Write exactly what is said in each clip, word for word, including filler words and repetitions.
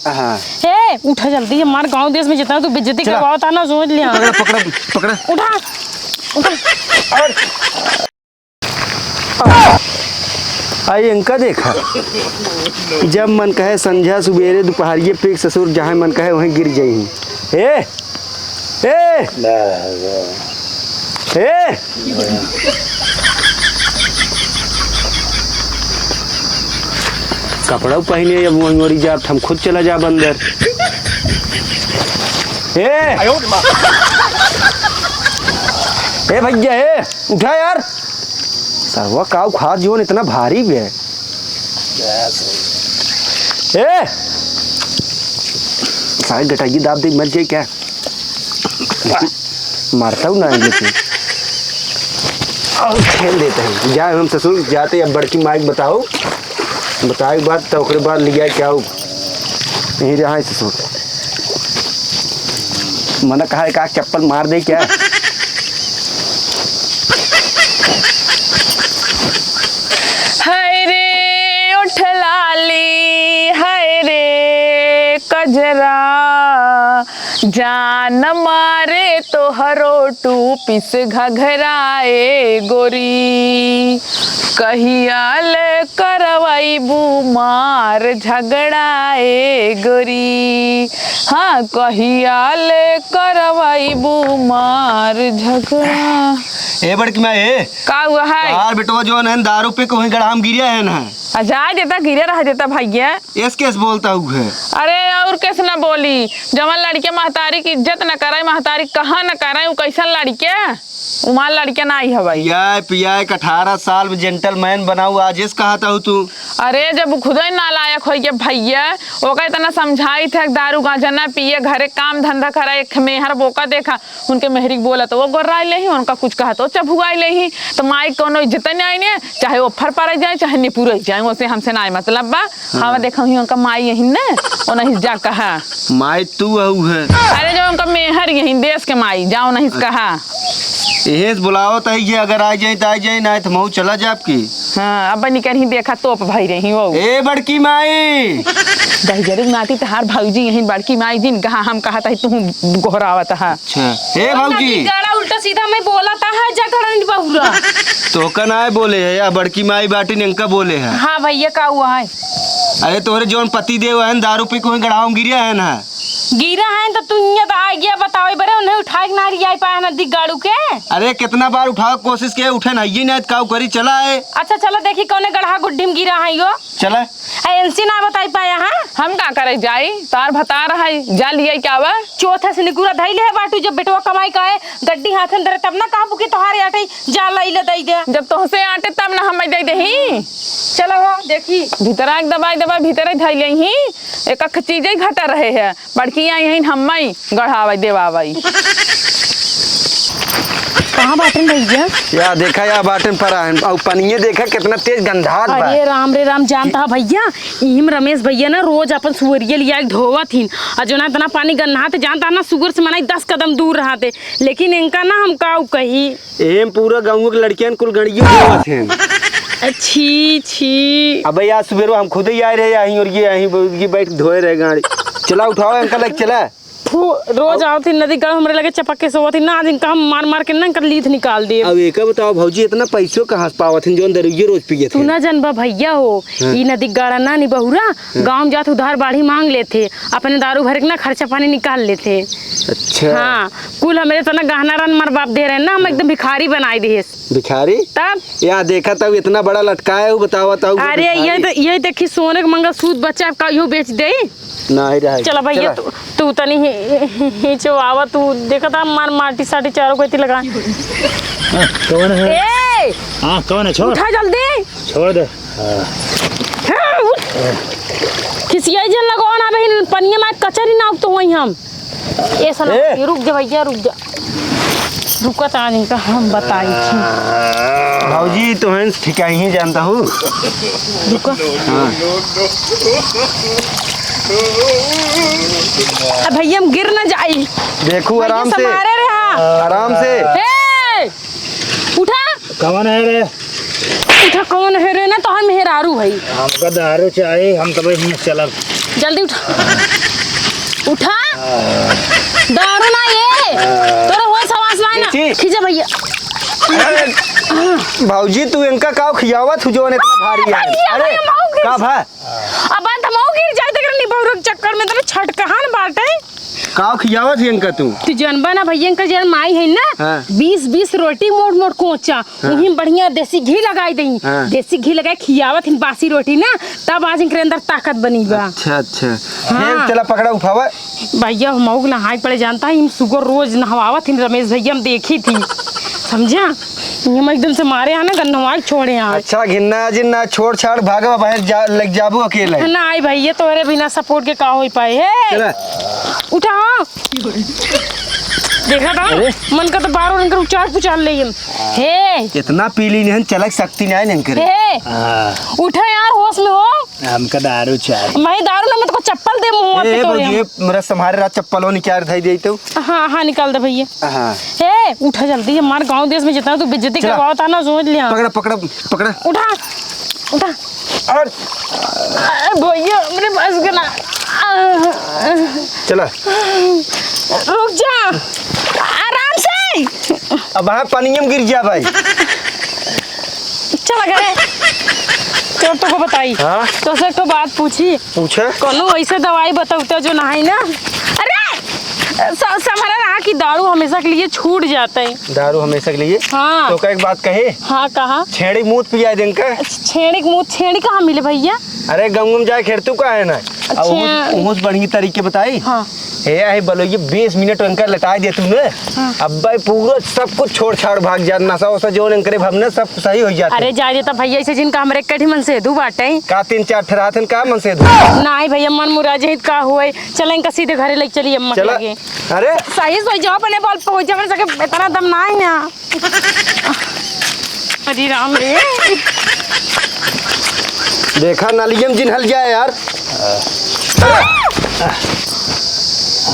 हाँ। ए, उठा जल्दी, हमार गाँव देश में जितना तू बेइज्जती चला। करवावत है ना, समझ लिया। पकड़ा, पकड़ा, पकड़ा। उठा, उठा। आई इनका देखा, जब मन कहे संझा सुबेरे दुपहरिये पी के ससुर जहाँ मन कहे वहीं गिर जाई। ए, ए, ए, कपड़ा पहिने अब वहीं ओरी जाब, हम खुद चला जाब अंदर। ए, ए भैया, ए, उठा यार। सरवा काऊ खात जीवन इतना भारी भी है। ए! सारे गटाई दाब दे, मर जाए क्या? मारता हूँ ना ये तो। और खेल देते हैं। जाए हम ससुर, जाते अब बड़की माई के बताओ। बताए के बाद तो ओकरे बाद लिया क्या हो? यहीं रहा है ससुर। मना कहा है का चप्पल मार दे क्या? हाय रे ओठ लाली, हाय रे कजरा, जान मारे तोहरो टूपिस घघरा ए गोरी, कहिया ले करवैबू मार झगड़ा ए गोरी, हाँ, कहिया ले करवैबू मार झगड़ा। ए बड़की माई, ए। का हुआ है? तोहार बेटवा जौन है, दारू पी के वहीं गड़हा में गिरे है ना। आ, जाए देता, गिरे रह देता भैया। एस केस बोलता हूँ है। अरे, और केस ना बोली, जवन लड़के महतारी की इज्जत न करे, महतारी कहाँ न करे, उ कैसन लड़के? उ मार लड़के ना आई हवाई। पियाए, पियाए के अठारह साल में gentleman बनाऊ, आज एस कहता हूँ तू। अरे, जब उ खुदे नालायक होई के भैया, ओका इतना समझाई थे, दारू गांजा ना पिए, घरे काम धंधा करे, एक मेहर बोका देखा, उनके मेहरी के बोला तो वो गोर्राई लेही, उनका कुछ कहा तो चभुआई लेही। तो माई कौनो इज्जत नहीं आई ने, चाहे वो फर पड़ जाए, चाहे निपुर जाए, उसे हमसे ना मतलब बा। हाँ। हवा देखा ही उनका माई यही ने, वो नहीं जा कहा। माई तू हऊ है। अरे जो उनका मेहर यही देश के माई, जाओ नहीं कहा। इहे से बुलावत है ये, अगर आ जाए तो आ जाए, ना तो मऊ चला जाए आपकी। हाँ, अब निकर ही देखा तोप भाई रही हो। ए बड़की माई। दहिजरे नाती तहार भौजी यही बड़की माई जिन कहा हम कहा तही तू गोहरावत है। अच्छा। ए भौजी। गाड़ा उल्टा सीधा मैं बोला था है जगड़न बहुरा। तोका ना बोले है या बड़की माई बाटी इनका बोले है। हाँ भैया का हुआ है? अरे तोहरे जौन पति देव है दारू पी कोई गड़ाव गिरे है ना। गिरा है तो तू इहाँ तो आ गया बतावे बरे उन्हें उठाए के ना रियाई पाया ना दिगाड़ू के। अरे कितना बार उठाओ कोशिश के उठे ना ये ना काऊ करी चला है। अच्छा चलो देखी कौने गड़हा गुड्ढी में गिरा है यो। चला। ए, इनसे ना बताई पाया, हाँ? हम का करे जाई? तार भतार है, जा लिया क्या बा? चौथा से निकुरा धई ले है बाटू, जब बेटवा कमाई का है, गड्डी हाथन धरे, तब ना कहबू कि तोहारे आटे जा लई ले दई दे। जब तोहसे आटे, तब ना हम दे देही। चलो हो, देखी। भीतरा एक दबाई दबाई, भीतरे धई ले ही। एक अख चीजे घटा रहे है। बड़की आई हैं, हम्मई गढ़ावई देवावई। कहाँ बाटन भैया? या देखा, या बाटन पर आहन। अउ पनिये देखा, कितना तेज गंधात बा। अरे राम रे राम, जानता है भैया, इहिम रमेश भैया ना रोज अपन सुअरिया लिया के धोवत हिन। अउ जो ना इतना पानी गन्हात, जानता है ना, सुअर से मनाई दस कदम दूर रहते, लेकिन इनका ना हम काऊ कही। एम पूरा गाँव के लड़कियन कुल गड़ियो देवत हैं। छी, छी। अबे यार, सुबेरो हम खुद ही आए रहे, यहीं और ये, यहीं ब-, ये बैठ के धोए रहे गाड़ी। चला, उठाओ अंकल, एक चला। फू, रोज आओ। आवत ही नदी गढ़ हमरे लगे चपक के सोवत ही ना, आज इनका हम मार मार के ना इनकर लीथ निकाल देब। अब एका बताओ भौजी, इतना पैसो कहाँ से पावत हैं, जौन दरुइये रोज पियत तू हैं? ना जनबा भैया हो, हाँ। ई नदी गाड़ा ना निबहुरा, हाँ। गाँव में जात उधार बाढ़ी मांग लेथे, अपने दारू भरे के ना खर्चा पानी निकाल लेथे। अच्छा। हाँ, कुल हमरे इतना गहना रन मार बाप दे रहे ना, हम एकदम भिखारी बनाई दिए। भिखारी? तब? या देखा तब इतना बड़ा लटकाए हो, बतावा तब अरे, भिखारी। ये तो, ये देखी सोने के मंगलसूत्र बच्चा आपका यो बेच दे। नहीं रहे। चला भैया, चला। तू, तू तनी ही, ही, ही, हिचवावा, तू देखा था मार माटी साटी चारों को इतनी लगा। हाँ, कौन है? ए! हाँ, कौन है? छोड़। उठा जल्दी। छोड़ दे। हाँ। हाँ, उठ। खिसियाई जन लगो ना बहिन, पनिया में कचरी ना उगतो वही हम। ए, सुनो, ए! ये रुक जा भैया, रुक जा। रुका ता इनका हम बताई थी। भौजी, तोहन ठिकाई ही जानता हूँ। रुका। हाँ। अब भैया, हम गिर ना जाई। देखू, भैया, आराम से। संभारे रे, हाँ। आराम से। ए! उठा। कौन है रे? उठा, कौन है रे? ना तो हम मेहरारू है। हमका दारू चाही, हम तबे हियाँ चलब। जल्दी उठा। उठा। दारू ना ये। तोरा होश हवास बा ना। बेटी। खींचा भइया। अरे, भौजी, तू इनका काव खियावत हु जौन इतना भारी है? भइया, अरे, भइया, मऊ गिर का भा? अब अंत मऊ गिर जाए, तेरे निबहुरक चक्कर में तोरा छटकहन बाटे। काव खियावत ही इनका तू? तू जनबा ना भइया, इनका जौन माई है ना, हाँ। बीस बीस रोटी मोट मोट कोचा, हाँ। उही में बढ़िया देसी घी लगाई देई। हाँ। देसी घी लगाई खियावत हिन बासी रोटी ना, तब आज इनके अंदर ताकत बनी बा। अच्छा, अच्छा। हाँ। फिर चला पकड़ा उठावा। भइया, हम मऊ के नहाए पड़े जानता है, हम सुगर रोज नहवावत हिन रमेश भइया, हम देखी थी। समझा? हम एकदम से मारे आना, गन्नवा के छोड़े आए। अच्छा, घिन्ना जिन्ना छोड़ छाड़ भागवा बाहर जा, लग जाबू अकेले। ना आई भइया, तोहरे बिना सपोर्ट के का होई पाए। हे! चला। उठा, हाँ। देखा था? अरे। मन का तो बार बार इनकर उचार पुचार ले हम। हे। इतना पी ली नहीं, चलक सकती नहीं इनकर। हे। हाँ। उठा यार, होश में हो। हमका दारू चाही। मैं दारू ना, मैं तो चप्पल दे मुंह पे ए, तोड़े भौजी, हम। ए, मेरा संभारे रहा, चप्पल वो निकाल धई दे तो। हाँ, हाँ, निकाल दे भइया। हाँ। हे, उठा जल्दी, हमार गाँव देश में जितना तू बेइज्जती चला। करवावत है ना, समझ लिया। पकड़ा, पकड़ा, पकड़ा। उठा, उठा। और अरे भइया, हमरे पास के ना। चला। रुक जा। आराम से। अब हाँ पानिये में गिर जा भाई। चला घरे। तो तोको बताई। हाँ? तो से एक ठो बात पूछी। पूछे? कौनो ऐसे दवाई बतावता जो ना है ना। अरे! स-, समझ रहा कि दारू हमेशा के लिए छूट जाता है। दारू हमेशा के लिए? हाँ। तो का एक बात कहे? हाँ, कहा? छेड़ी मूत पिया देंका। छेड़ी के मूत, छेड़ी कहाँ मिले भइया? अरे गंगू में जाए खेर तू का है ना? अच्छा। अब उहुस, उहुस बढ़िया तरीके बताई। हाँ। हे, हे, बोलो, ये बीस मिनट उनका लटाई दे तू ने। हाँ। अब भाई पूरा सब कुछ छोड़ छाड़ भाग जात, नशा वशा जौन इनकरे भवने सब सही हो जात। अरे जाए देता भइया, ऐसे जिनका हमरे कठी मन से दू बाटे। का तीन चार ठहरात हन, का मन से दू? नाहीं भइया, मन मुरा जहित का हुए। चल इनका सीधे घरे लेके चली अम्मा के चला। लगे। अरे। सही सोई जाओ, अपने बल पे हो जाओ, अपने सके इतना दम ना है ना। हरी राम रे। देखा, नालियम जिन हल जाए यार।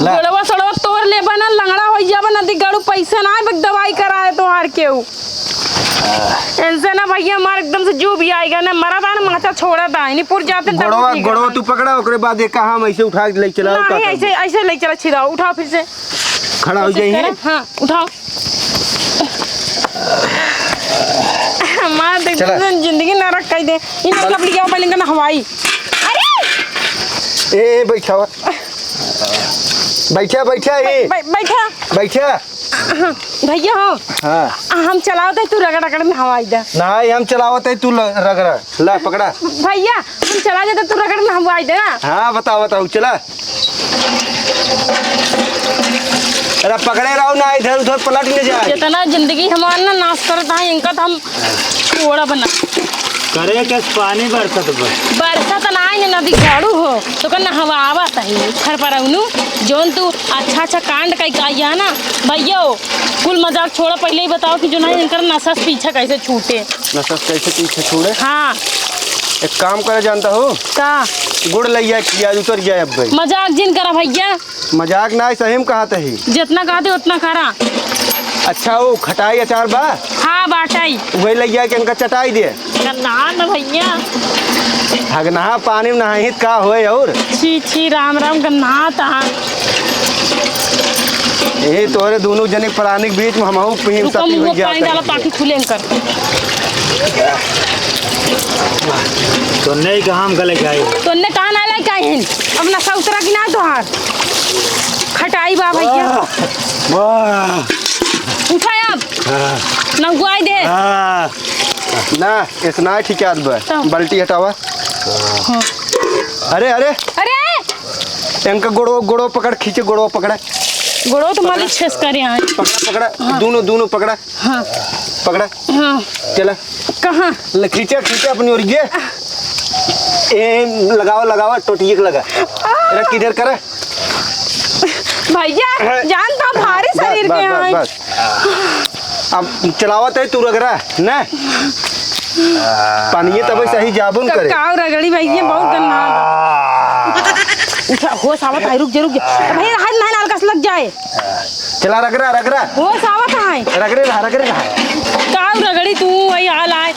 ला। गोड़वा सड़वा तोड़ ले बना, लंगड़ा हो जाबा, नदी गाड़ू पैसा ना है, बस दवाई कराए तोहार केहू। इनसे ना भइया, हमार एकदम से जू भी आएगा ना, मरा था ना, माचा छोड़ा था, इन्हीं पुर जाते तब गोड़वा, ठीक गोड़वा रहता। तू पकड़ा, ओकरे बाद ये कहा हम ऐसे उठा के ले चला, नहीं, का ऐसे, ऐसे ले चला, छिदा, उठाओ फिर से। खड़ा हो कोशिश जाइए। करा, हाँ, उठाओ। मार दे, चला। जिंदगी नरक कर दे। इन सब लिया पहले ना हवाई। अरे! ए, ए, बैठा हुआ। बैठा, बैठा, ए। बै-, बैठा। बैठा। हाँ, भइया हो। हाँ। हम चलावत है, तू रगड़ रगड़ में हवाई दे। नहीं, हम चलावत है, तू ल-, रगड़। ला, पकड़ा। भइया, हम चला जाते, तू रगड़ में हवाई दे ना। हाँ, बताओ, बताओ, चला। अरे पकड़े रहो ना, इधर उधर पलट न जाए। जितना जिंदगी हमार ना नाश करत है, इनका तो हम कोड़ा बना। करे के पानी बरसत बा। बरसत ना है, नदी गाड़ू हो, तो का नहवावत है, खर पर उनु, जौन तू अच्छा अच्छा कांड कई का आया ना, भइयो, कुल मजाक छोड़ा, पहले ही बताओ कि जो ना इनकर नशा से पीछा कैसे छूटे। नशा से कैसे पीछे छोड़े? हाँ। एक काम करे जानता हो? का? गुड़ लइया कि आज उतर जाए अब भाई। मजाक जिन करा भइया। मजाक ना, सही में कहत ही। जितना कहते उतना करा। अच्छा, वो खटाई अचार बा? हाँ, बाटाई। वही लइया के इनका चटाई दे। ना, ना भइया। हगनहा पानी में नहाई त का होए और? छी, छी, राम, राम, गन्ना तहा। यही तोरे दोनों जने प्राणी के बीच में हमहू पीम रुको, सती मुंह हो में जात पानी डाला है। ताकि खुले कर। तोन्ने ही कहा हम गले जाए। तोन्ने कहा ना लाई काहे? अब नशा उतरा कि ना तोहार? खटाई बा भइया। वाह, वाह। उठा अब। हाँ। नंगुआई दे। हाँ। ना, इतना ठीक आदत बा। तो। बाल्टी हटावा। हाँ। अरे, अरे। अरे। इनका गोड़ो, गोड़ो पकड़, खींचे, गोड़ो पकड़। गोड़ो तो मालिक छेस करे आए। पकड़ा, पकड़ा। हाँ। दोनों, दोनों पकड़ा। हाँ। पकड़ा। हाँ। चला। कहाँ? ले, खींचा, खींचा अपनी ओर ये। ए, लगावा, लगावा, टोटिए के लगा। आ। अरे, किधर करे? भइया, हाँ। जान तो भारी बस, शरीर बस, के बस, हैं। बस। अब चलावत है तू रगड़ा, ना? पानिये तब सही जाबुन क-, करे। काव रगड़ी भइया, बहुत गन्ना। उठा, होश आवत है, रुक जा, रुक जा। भइया, हाथ ना हल्का से लग जाए। चला, रगड़ा, रगड़ा। होश आवत है। रगड़े रहा, रगड़े रहा। काव रगड़ी तू, वही हाल आए।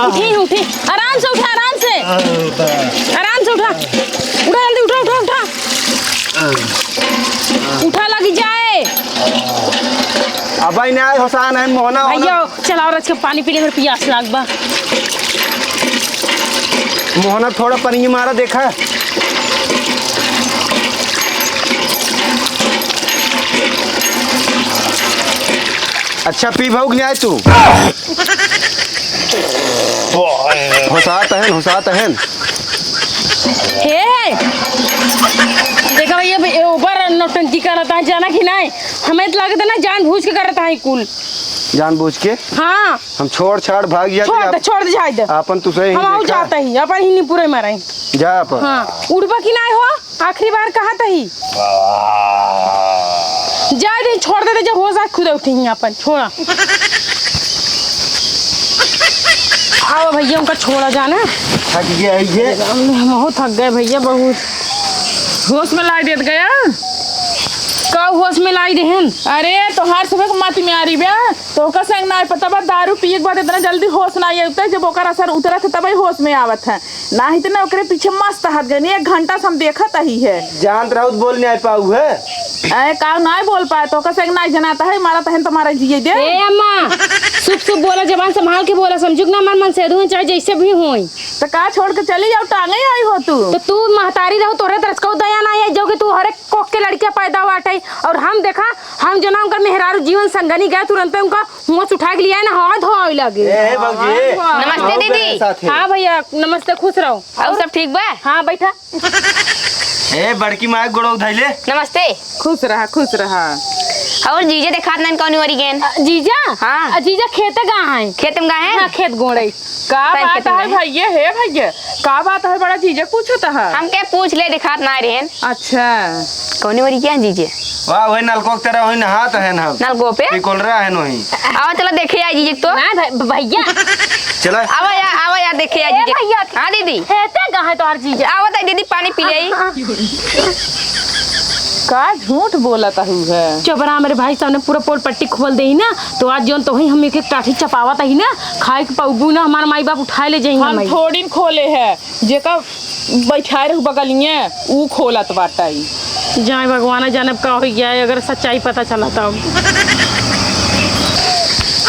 उठी, उठी। आराम से उठा, आराम से। आराम से उठा। उठा, जल्दी उठा, उठा, उठा। उठा, लग जाए। अबे ना, होसान है, मोहना, होना। भैया, चलाओ, रच के पानी पी ले, मेरे पियास लाग बा। मोहना, थोड़ा पनिया मारा, देखा। अच्छा, पी भौक ले आए तू। होसात हन, होसात हन। हे, देखा भैया, ये ऊपर नौटंकी करत है, जाना कि नहीं? हमें तो लगता ना, जानबूझ के करत है कुल। जानबूझ के? हाँ। हम छोड़ छाड़ भाग जाते छोड़ दे, आप-, छोड़ दे, जाए दे। आपन तू सही हम आऊ देखा। जाता ही, अपन ही नहीं पूरे मारे। जा अपन। हाँ, उड़बा कि नहीं हो? आखिरी बार कहा तही। जाए दे, छोड़ दे, जब हो जाए खुद उठी ही अपन, छोड़ा। आओ भैया, उनका छोड़ा जाना। थक गया है ये। बहुत थक गए भैया, बहुत। होश में लाई देत गया। का होश में लाई देहन? अरे, तोहार सुबह के मत में आ रही बे। तोहका संग ना पता बा, दारू पिए के बाद इतना जल्दी होश ना आवत है, जब ओकर असर उतरत है तबही होश में आवत है, नाहीं त ना ओकरे पीछे मस्त हट गए। एक घंटा से हम देखत ही है। जानत रहू त बोल नहीं पाऊ है। ए, का नहीं बोल पाए, तोहका संग नहीं जनाता है, मारा तहन तुम्हारा जिए दे। ए अम्मा, शुभ शुभ बोला, जबान संभाल के बोला, समझू कि ना, हमार मन से अधून चाहे जैसे भी होई। तो का छोड़ के चली जाऊ, टांगे आई हो तू? तो तू महतारी रहू, तोरे तरस को दया ना आई, जो कि तू हरे कोख के लड़किया पैदा बाटे, और हम देखा, हम जो ना उनकर मेहरारू जीवन संगनी गए, तुरंते उनका मुँह उठा के लिया ना, हाथ धोए लगे। ए, ए, भौजी। नमस्ते दीदी। हाँ भैया, नमस्ते, खुश रहो। और सब ठीक बा? हाँ, बैठा। ए, बड़की माई गोड़ो धैले। नमस्ते। खुश रहा, खुश रहा। और जीजा देखात नन कौनी ओरी गेन? अ, जीजा? हाँ। अ, जीजा खेते गा हैं। खेत में गा हैं? हाँ, खेत गोड़े। का बात है भैया, हे भैया, का बात है, बड़ा जीजा पूछत है? हमके पूछ ले, दिखात ना रहेन। अच्छा। कौने ओरी क्या जीजे? वाह, वही नलको के तरह वही नहात है ना। नलको पे? पिकोलरा है वही। आवा, चला देखे आ जीजे तो। ना भाई, भैया। चला। आवा या, आवा या, देखे आ ए जीजे। भैया। हाँ दीदी। हेते कहाँ है तोहर जीजे? आवा ताई दीदी, पानी पी ले आई। हाँ। का झूठ बोलत हू है? चुप रहा, मेरे भाई सामने पूरा पोल पट्टी खोल देही ना, तो आज जौन तोही हम एक एक टाठी चपावत ही ना, खाए के पौबू ना, हमार माई बाप उठाए ले जाई हम हमें। थोड़ीन खोले है, जेका बैठाए रहू बगलिए, ऊ खोलत बाटई। जाए भगवान जाने अब का हो गया है, अगर सच्चाई पता चला तब।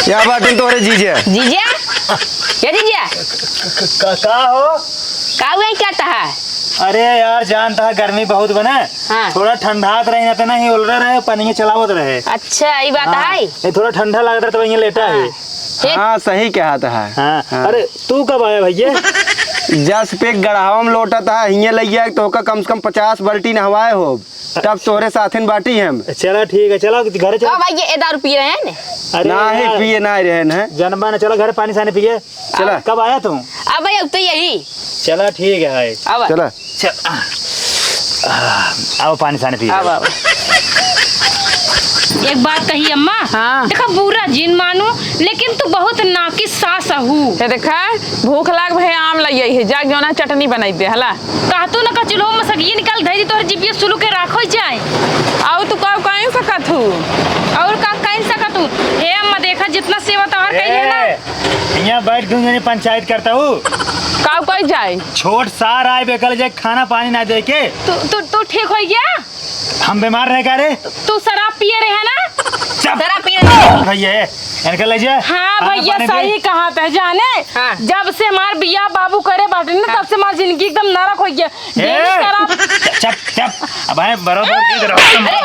या बाटिन तोहरे जीजे। जीजे? या जीजे? का, का हो? का हुआ, क्या तहा? अरे यार, जानता है गर्मी बहुत बने। हाँ। थोड़ा ठंडात रहे ना तो नहीं, ओलरे रहे, पनिया चलावत रहे। अच्छा, ई बात हाँ। है। ये थोड़ा ठंडा लागत रहे तो वहीं लेटा हाँ। है। हे। हाँ, सही कहा था। हाँ। हाँ। अरे, तू कब आया भैया? जस पे गढ़ावा में लोटा था, हिये लगिया तो का कम से कम पचास बाल्टी नहवाए हो, तब तोहरे साथिन बाटी हम। चला ठीक है, चला घरे चला। का भाई, ये दारू पी रहे हैं ने? अरे ना ही यार। पिए ना रहे हैं। जनबा ना, चला घर पानी सानी पिए। चला। कब आया तू? अब भाई, अब तो यही। चला ठीक है, हाय। अब चला। चल, आ, आ, आओ पानी सानी पी आओ, लो। आओ। एक बात कही अम्मा, हाँ। देखा बुरा जिन मानू, लेकिन तू बहुत नाकिस सास हू। ये देखा, भूख लाग भे आम लई आई है, जा जो ना चटनी बनाई दे, हला। कहा तू ना का चूल्हो में सगिए निकाल धई दी, तोहर जिबिया सुलू के राखो जाए। आओ तू का कहीं सकत हू? और का कहीं सकत हू? हे अम्मा देखा, जितना सेवा तोहर कही है ना। ए, यहाँ बैठ दूँ जनी पंचायत करता हूँ। का कही जाए? छोट सार आए बेकल जे खाना पानी ना दे के। तू, तू, तू ठीक होइ गया? हम बीमार रहे का रे? तू शराब पिए रहे ना? चुप। शराब पिए रहे। भैया, इनके ले जा। हाँ खाना भैया, पानी दे। सही कहा था जाने। हाँ। जब से हमार बियाह बाबू करे बाटे ना, हाँ। तब से हमार जिंदगी एकदम नरक होइ गया। ए, डेली शराब। चुप, चुप, चुप। अब आए बरो दौर की तरफ। अरे,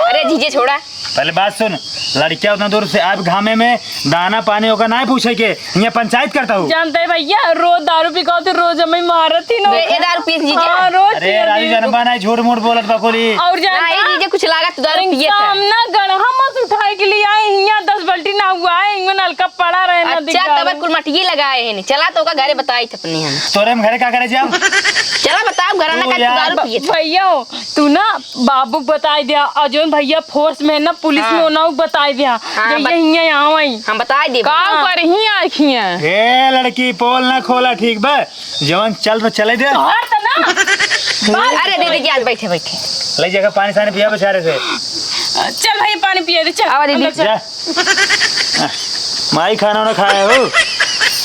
अरे जीजे छोड़ा। पहले बात सुन, लड़किया उतना दूर से आप घामे में दाना पानी ओकर नाहीं पूछे के, हियाँ पंचायत करता हूँ। जानते हैं भैया, रोज दारू पी के आते, रोज हमें मारत ही ना। ए, ए दारू पी जीजे। हाँ, रोज अरे पियत राजू ही। जनबा नाहीं, झूठ मूठ बोलत बकुली। और जानता ना, ये जीजे कुछ लागत दारू पिए थे। हम ना गड़हा मत उठाए के लिए आए, हियाँ दस बाल्टी ना हुआ है, हियाँ नलका पड़ा रहे ना अच्छा, दिखा तब रहे। कुल मटिए लगाए हैं, चला तो ओका घरे बताई थे अपने हम। तोरे हम घरे का करे जाओ? चला बताओ, घर ना तू का यार। दारू पिए थे। भैया, तू ना बाबू बताई दिया, और जोन भैया फोर्स में है ना, पुलिस हाँ। में, ओनाऊ बताई दिया। हाँ, जइया बत-, हियाँ आवई। हम बताई देब। का हाँ। कर हियाँ आखियाँ? ए लड़की, पोल ना खोला, ठीक बा? जवन चल तो चले दे। तोहर त ना। अरे दीदी, आज बैठे, बैठे। ले जाकर पानी सानी पिया बेचारे से। चल भाई, पानी पिया दे, चल। आवा दीदी। अंदर चल। जा। माई खाना ना खाया हो।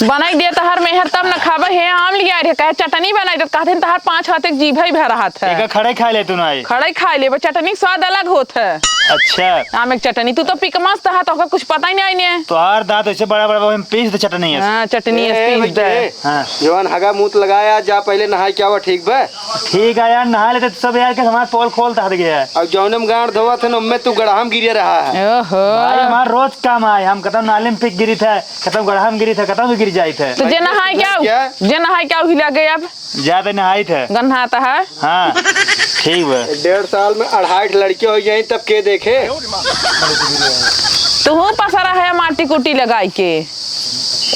बनाई दे तहार मेहर, तब न खाबे। हे आम लिया रे, कहे चटनी बनाई दे, कहते तहार पाँच हाथे के जीभे भर रहत है। एका खड़े खाए ले तू ना आई। खड़े खाए ले, चटनी के स्वाद अलग होत है। अच्छा। आम एक चटनी, तू तो पिकमास तहा, तो कुछ पता ही नहीं ने। तोहार दांत ऐसे बड़ा बड़ा बा, हम पीस दे चटनी है। हाँ, चटनी है, ए, पीस दे। बच्चे, हाँ। जवान हगा मूत लगाया, जा पहले नहाए के आवा, ठीक बा? ठीक है यार, नहा लेते तो सब यार के हमार पोल खोल तहत गया है। अब जौने में गांड धोवत है ना, उनमें तू गड़हा में गिरे रहा है। ओहो। भाई, हमार रोज काम आए, हम कतौ नाली में पिक गिरी थे, कतौ गड़हा में गिरी थे, कतौ भी गिर जाई थे। तो जे भाई, नहाए क्या? क्या? जे नहाए क्या हिला गए अब? जाते नहाई थे। गन्हाता है। हाँ, ठीक बा। डेढ़ साल में अढ़ाई ठे लड़के हो जाए, तब के देखे? तू पसरा है माटी कुटी लगाई के।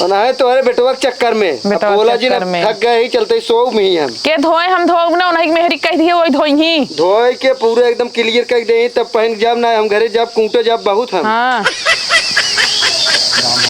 और ना है तोहरे बेटवा के चक्कर में। बेटवा के बोला जी ना चक्कर में। थक गए ही चलते ही सोव में ही हम। के धोए हम धोब ना, उन्हीं के मेहरी कह दिए वही धोई ही। धोए के पूरा एकदम क्लियर कर दे, तब पहन जब ना हम घरे जब कूटे जब बहुत हम। हाँ।